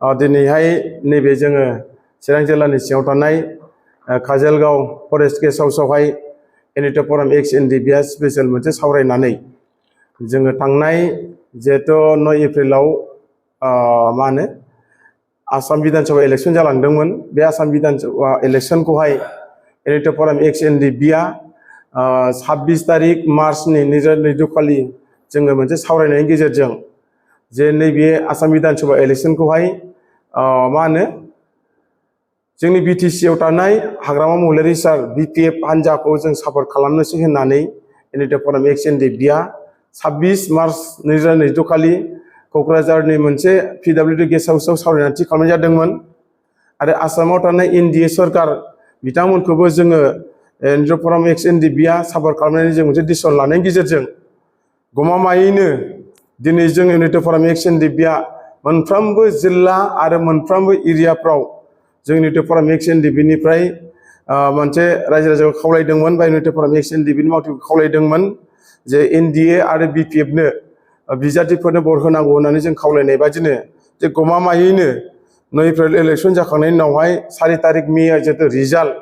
दिनैहाय नैबे जोङो चिरां जिल्लानि सिङाव थानाय काजलगांव फरेस्ट गेस्ट हाउसआवहाय एनिटे फराम एक्स एनडिपिआ स्पेशल मोनसे सावरायनानै जोङो थांनाय जिहेथु 9 एप्रिलाव मा होनो आसाम विधानसभा इलेक्शन जालांदोंमोन। बे आसाम विधानसभा इलेक्शनखौहाय एनिटे फराम एक्स एनडिपिआ 26 तारिख मार्चनि खालि जोङो मोनसे सावरायनायनि गेजेरजों जे नैबे आसाम विधानसभा इलेक्शनखौहाय मा होनो जोंनि बिटिसि आव थानाय हाग्रामा महिलारि सार बिपिएफ हान्जाखौ जों सापर्ट खालामनोसै होननानै एनिटे फराम एक्स एनडिपिआ 26 मार्च 2022 खालि क'क्राझारनि मोनसे पिडब्लिउडि गेस्ट हाउसआव सावरायनानै थि खालामनाय जादोंमोन। आरो आसामाव थानाय एनडिए सरकार बिथांमोनखौबो जोङो एनिटे फराम एक्स एनडिपिआ सापर्ट खालामनानै जों मोनसे डिसिसन लानायनि गेजेरजों गमामायैनो दिनै जों एनिटे फराम एक्स एनडिपिआ मोनफ्रोमबो जिल्ला आरो मोनफ्रोमबो एरियाफ्राव जों एनिटे फराम एक्स एनडिपिनिफ्राय मोनसे रायजो राजाखौ खावलायदोंमोन बा एनिटे फराम एक्स एनडिपिनि मावथिखौ खावलायदोंमोन जे एनडिए आरो बिपिएफनो बिजाथिफोरनो भट होनांगौ होननानै जों खावलायनाय बादिनो जे गमामायैनो 9 एप्रिल इलेक्शन जाखांनायनि उनावहाय 4 तारिख मे जिहेतु रिजाल्ट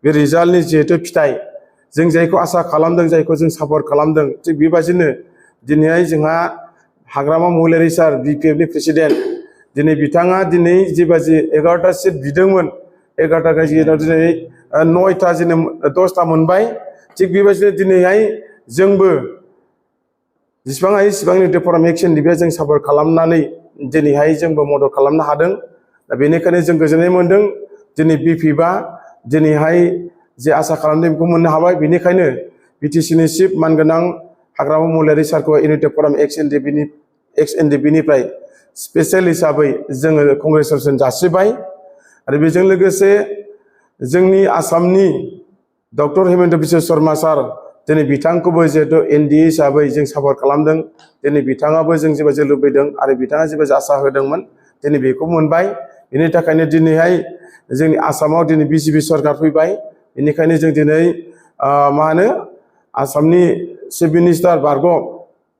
बे रिजाल्टनि जिहेतु फिथाइ जों जायखौ आसा खालामदों जायखौ जों सापर्ट खालामदों थिग बेबादिनो दिनैहाय जोंहा हाग्रामा महिलारि सार बिपिएफनि प्रेसिडेन्ट दिनै बिथाङा दिनै जिबाजि 11टा सिट बिदोंमोन 11टा गेजेराव दिनै 9टा दिनै 10टा मोनबाय। थिग बेबादिनो दिनैहाय जोंबो जेसेबां हायो एसेबां एनिटे फराम एक्स एनडिपिआ जों सापर्ट खालामनानै दिनैहाय जोंबो मदद खालामनो हादों। दा बेनिखायनो जों गोजोननाय मोन्दों दिनै बिपिएफआ दिनैहाय जे आसा खालामदों बेखौ मोननो हाबाय। बेनिखायनो बिटिसिनि चिफ मानगोनां हाग्रामा महिलारि सारखौ एनिटे फराम एक्स एनडिपिनिफ्राय स्पेशल हिसाबै जोङो कंग्रेचुलेसन जासिबाय। आरो बेजों लोगोसे जोंनि आसामनि डक्टर हिमन्त बिश्व शर्मा सार दिनै बिथांखौबो जिहेतु एनडिए हिसाबै जों सापर्ट खालामदों। दिनै बिथाङाबो जों जेबायदि लुबैदों आरो बिथाङा जेबायदि आसा होदोंमोन दिनै बेखौ मोनबाय। बेनि थाखायनो दिनैहाय जोंनि आसामाव दिनै बिजेपि सरकार फैबाय। बेनिखायनो जों दिनै मा होनो आसामनि चिफ मिनिस्टार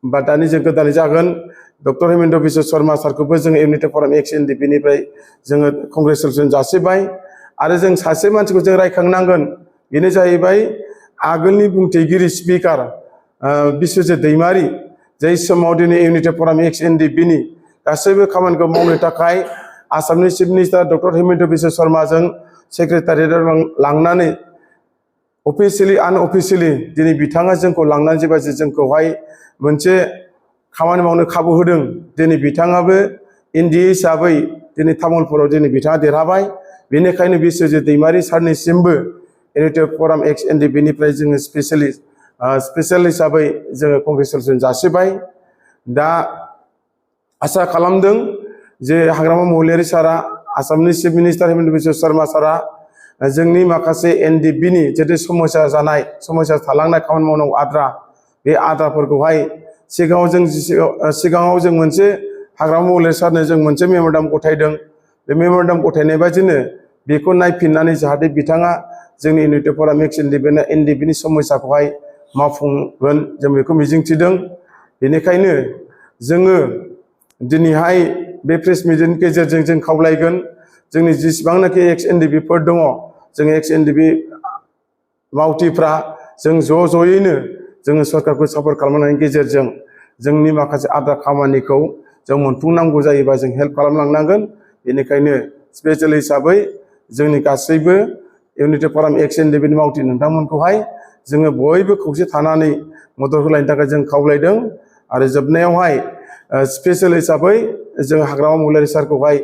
बा दानि जों गोदानै जागोन डक्टर हिमन्त बिश्व शर्मा सारखौबो जोङो एनिटे फराम एक्स एनडिपिनिफ्राय जोङो कंग्रेचुलेसन जासिबाय। आरो जों सासे मानसिखौ जों रायखांनांगोन बेनो जाहैबाय आगोलनि बुंथिगिरि स्पिकार बिश्वजित दैमारि जाय समाव दिनै एनिटे फराम एक्स एनडिपिनि गासैबो खामानिखौ मावनो थाखाय आसामनि chief minister doctor Himanta Biswa शर्माजों सेक्रेटारियेटआव लांनानै अफिसियेलि आनअफिसियेलि दिनै बिथाङा जोंखौ लांनानै जेबायदि जोंखौहाय मोनसे खामानि मावनो खाबु होदों। दिनै बिथाङाबो एनडिए हिसाबै दिनै तामुलपुराव दिनै बिथाङा देरहाबाय। बेनिखायनो बिश्वजित दैमारि सारनिसिमबो एनिटे फराम एक्स एनडिपिनिफ्राय जोङो स्पेशल हिसाबै जोङो कंग्रेचुलेसन जासिबाय। दा आसा खालामदों जे हाग्रामा महिलारि सारा आसामनि चिफ मिनिस्टार हिमन्त बिश्व शर्मा सारा जोंनि माखासे एनडिपिनि जितु समस्या थालांनाय खामानि मावनांगौ आद्रा बे आद्राफोरखौहाय सिगाङाव जों मोनसे हाग्रामा महिलारि सारनो जों मोनसे मेम'रेन्डाम गथायदों। बे मेम'रेन्डाम गथायनाय बादिनो बेखौ नायफिननानै जाहाथे बिथाङा जोंनि एनिटे फराम एक्स एनडिपिनि समस्याखौहाय मावफुंगोन जों बेखौ मिजिंथिदों। बेनिखायनो जोङो दिनैहाय बे प्रेस मिटनि गेजेरजों जों खावलायगोन जोंनि जेसेबांनाखि एक्स एनडिपिफोर दङ जों एक्स एनडिपि मावथिफ्रा जों ज'यैनो जोङो सरकारखौ सापर्ट खालामनायनि गेजेरजों जोंनि माखासे आद्रा खामानिखौ जों मोनफुंनांगौ जायोबा जों हेल्प खालामलांनांगोन। बेनिखायनो स्पेशल हिसाबै जोंनि गासैबो एनिटे फराम एक्स एनडिपिनि मावथि नोंथांमोनखौहाय जोङो बयबो खौसे थानानै मदद होलायनो थाखाय जों खावलायदों। आरो जोबनायावहाय स्पेशल हिसाबै जों हाग्रामा महिलारि सारखौहाय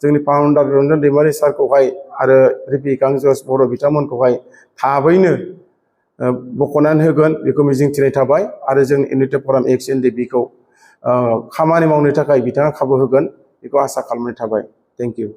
जोंनि फाउन्डार रन्जन दैमारि सारखौहाय आरो रिफिकां जर्ज बर' बिथांमोनखौहाय थाबैनो बख'नानै होगोन बेखौ मिजिंथिनाय थाबाय। आरो जों एनिटे फराम एक्स एनडिपिखौ खामानि मावनो थाखाय बिथाङा खाबु होगोन बेखौ आसा खालामनाय थाबाय। Thank you.